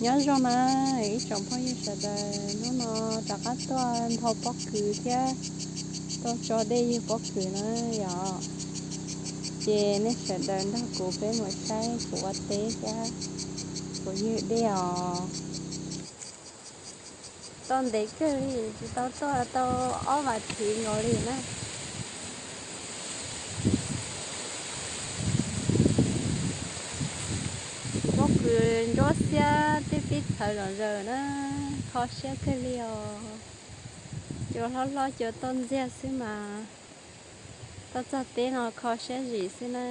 Nyob zoo na ib tsoom phooj ywg sawv daws, hnub no rov qab tuaj nthau pob kws thiab tuaj tso dej ywg pob kws na yom. Ces nej sawv daws nrog kuv peb mus saib kuv ua teb thiab kuv ywg dej os. Tau ntev kawg li, tsis tau tuaj tau ob vas thiv nkaus li na. Pob kws ntsuab xiab twb pib txhawv zom zaws na, kho siab kawg li os. Cua hlob hlob cua toj ntxiag xwb mas, tuaj txog teb no kho siab zim xwb na.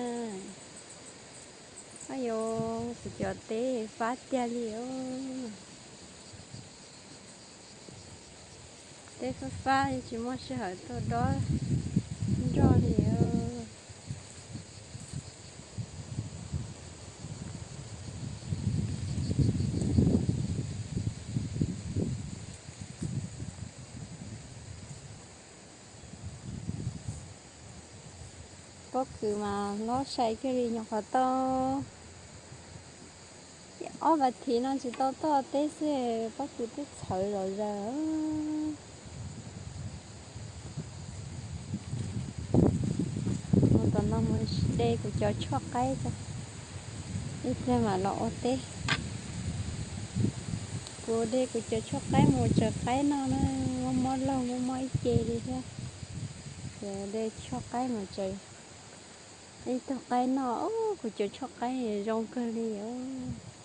Ab yuv, kuv cov teb fab tiag li os. Teb fab fab tsis muaj sij hawm tuaj dob nroj li os. Pob kws mas hlob sai kiag li, nyuam qhuav tau ob vas thiv no tsis tau tuaj teb xwb pob kws twb txhawv zom zaws. Mus tom no mus de kuv cov tshuaj qaib, ib pliag mam los ua teb. Kuv de kuv cov tshuaj qaib mus tsaws qaib noj na, mob mob laug mob mob ib ce li thiab. Ces de tshuaj qaib mus tsaws ib tug qaib noj. Kuv cov tshuaj qaib zoo kawg li,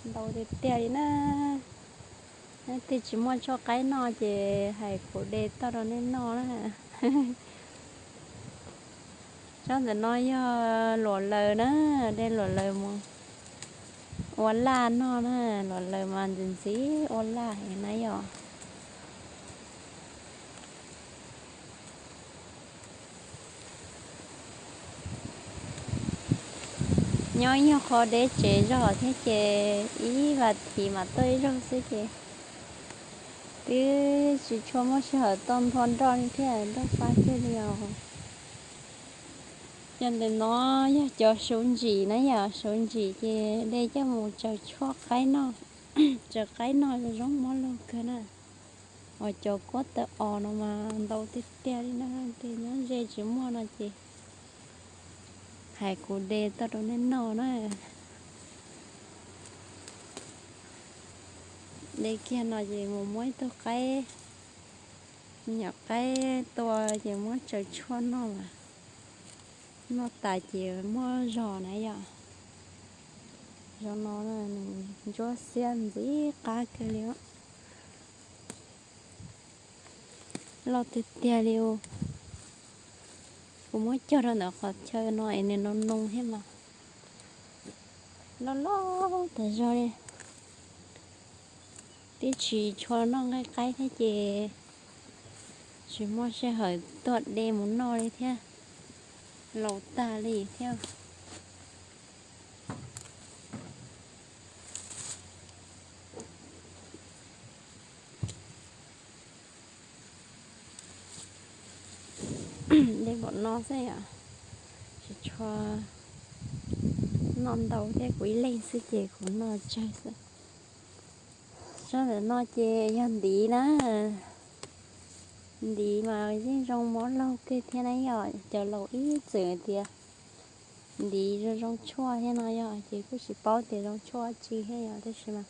ntau tiag tiag li na. Leej twg tsis muaj tshuaj qaib noj ces hais kuv de toj rau nej noj na. Tsob ntawm no yog luam laws na, de luam laws mus ua laj noj na, luam laws mas ntxim ntxim ua laj heev na yom. Nyob yog qhov deb tsev zog thiab ces ib vas thiv mam tuaj ib zaug xwb ces twb tsis tshua muaj sij hawm tuaj nthua nroj li thiab, nroj fab kiag li os. Cov ntawm no yog cov suav ntsim na yom, suav ntsim ces de coj mus tsaws tshuaj qaib noj, tsaws qaib noj zoo zoo mob laug kawg na. Uas cov kuab tawv os no mas ntau tiag tiag li na, tej nyob ze tsis muaj no ces hais kuv de toj rau nej noj na. De kiag no ces mus muab ib tug qaib, nyuam qaib tua ces muab tsaws tshuaj noj mas noj tas ces muaj zog na yom. Zog no nws ntsuab xiab ntxim qab kawg li. Loj tiag tiag li. Kuv muab cog rau ntawm qhov chaw no es nws noo noo thiab mas loj loj tas zog li. Twb tsis tshua noj nqaij qaib thiab ces tsis muaj sij hawm tuaj de mus noj li thiab, laus tag li thiab. De npaum no xwb yom, tsis tshua noj ntau thiab, kuv ib leeg xwb ces kuv noj tsawg xwb. Tsob ntawm no ces yog ntiv na, ntiv mas yeej zoo mob laug kawg thiab na yom, cov laus ib txwm tias ntiv zoo zoo tshuaj thiab no yom, ces kuj tsis paub tias zoo tshuaj tsi thiab yom, tab sis mas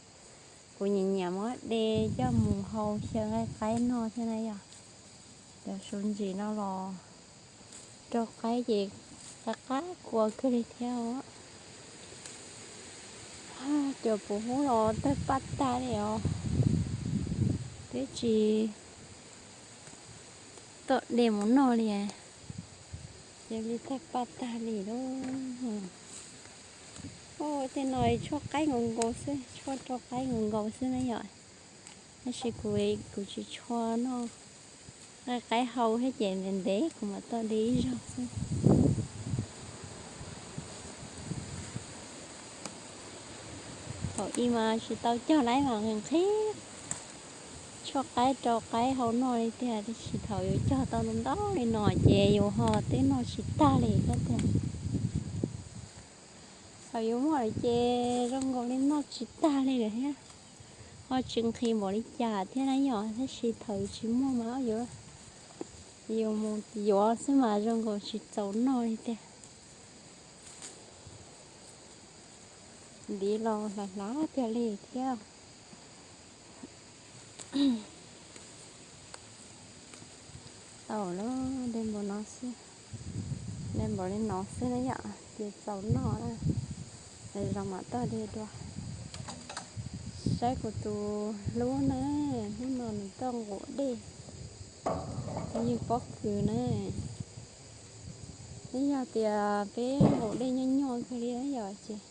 kuv nyiam nyiam muab de coj mus hau xyaw nqaij qaib noj thiab na yom. Cov suav ntsim no los rau qaib ces qab qab kua kawg li thiab os. Cov puv hub los tawg paj tag li os, twb tsis tuaj de mus noj li, ces li tawg paj tag li lauj. Tej no tshuaj qaib nkaus nkaus xwb, tshuaj rau qaib nkaus nkaus xwb na yom. Tab sis kuv, kuv tsis tshua noj nqaij qaib hau thiab ces ntev ntev kuv mam tuaj de ib zaug xwb. Thaum ub mas tsis tau cog laib mas nqhis tshuaj qaib rau qaib hau noj li tiag, tab sis thaum yus cog tau ntau ntau li no ces yus ho twb noj tsis tag li thiab tiag. Thaum yus muaj lawm ces zoo nkaus li noj tsis tag li lawm thiab. Ho tsis nqhis npaum li cas thiab na yom, tab sis thaum tsis muaj mas yuav, yus mus yuav xwb mas zoo nkaus tsis txaus noj li tiag. Ntiv los hlav hlav tiag li thiab. Tau lawm, de npaum no xwb, de npaum li no xwb na yom, ces txaus noj na. Lawv zoo mam tau de dua. Saib kuv tus hlub na, hnub no nws tuaj nqus dej, ywg pob kws na. Twb yog tias peb nqus dej nyuaj nyuaj kawg li na yom, ces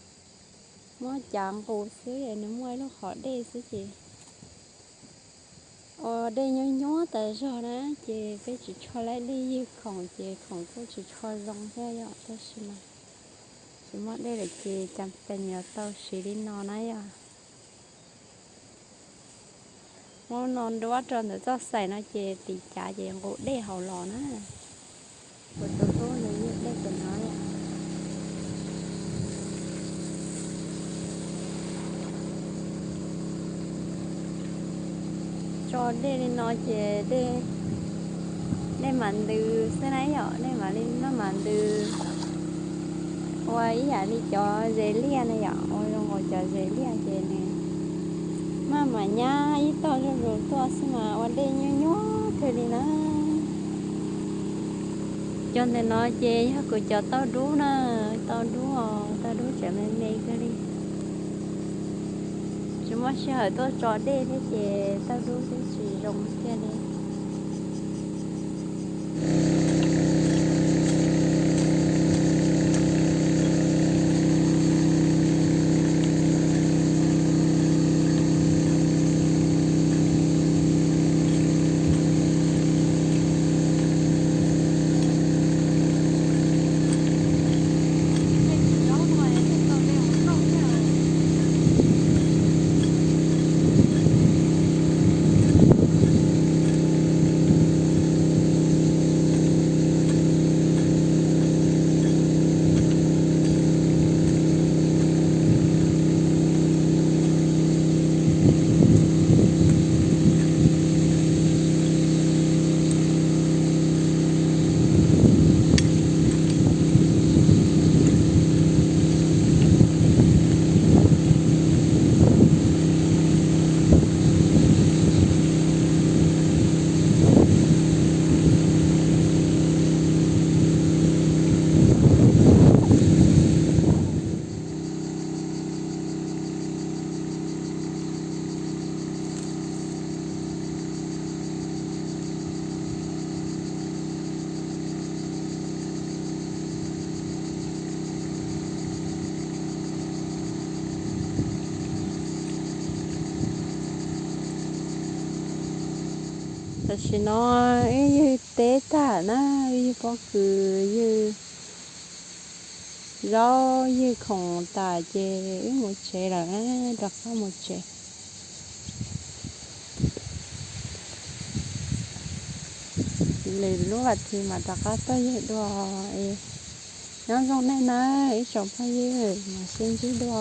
muab cav nqus xwb es nws muaj ib lub qhov dej xwb ces ua dej nyuaj nyuaj tas zog na, ces peb tsis tshua laib dej ywg khoom ces khoom kuj tsis tshua zoo thiab yom, tab sis mas tsis muaj dej lawm ces cas pes yuav tau siv li no na yom. Muab no nruab rau ntawm txoj xaim no ces tiv cav ces nqus dej haus los na. Kuv tus hlub nws ywg dej tus no. Tso dej li no ces dej, dej mam ntws xwb na yom, dej mam li maj mam ntws. Ua ib yam li cov zes liaj na yom, ua zoo nkaus cov zes liaj ces nws maj mam nyab ib tog zuj zus tuaj xwb mas ua dej nyuaj nyuaj kawg li na. Cov ntawm no ces yog kuv cov tauj dub na, tauj dub os, tauj dub tseem me me kawg li. Tsis muaj sij hawm tuaj tso dej thiab ces tauj dub twb tsis zoo kiag li. Tam sim no wb ywg teb tag na, wb ywg pob kws, ywg zaub, ywg khoom tas ces wb mus tsev lawm, rov qab mus tsev. Lwm lub vas thiv mam rov qab tuaj ywg dua. Nyob zoo nej na, ib tsoom phooj ywg, mam sib ntsib dua.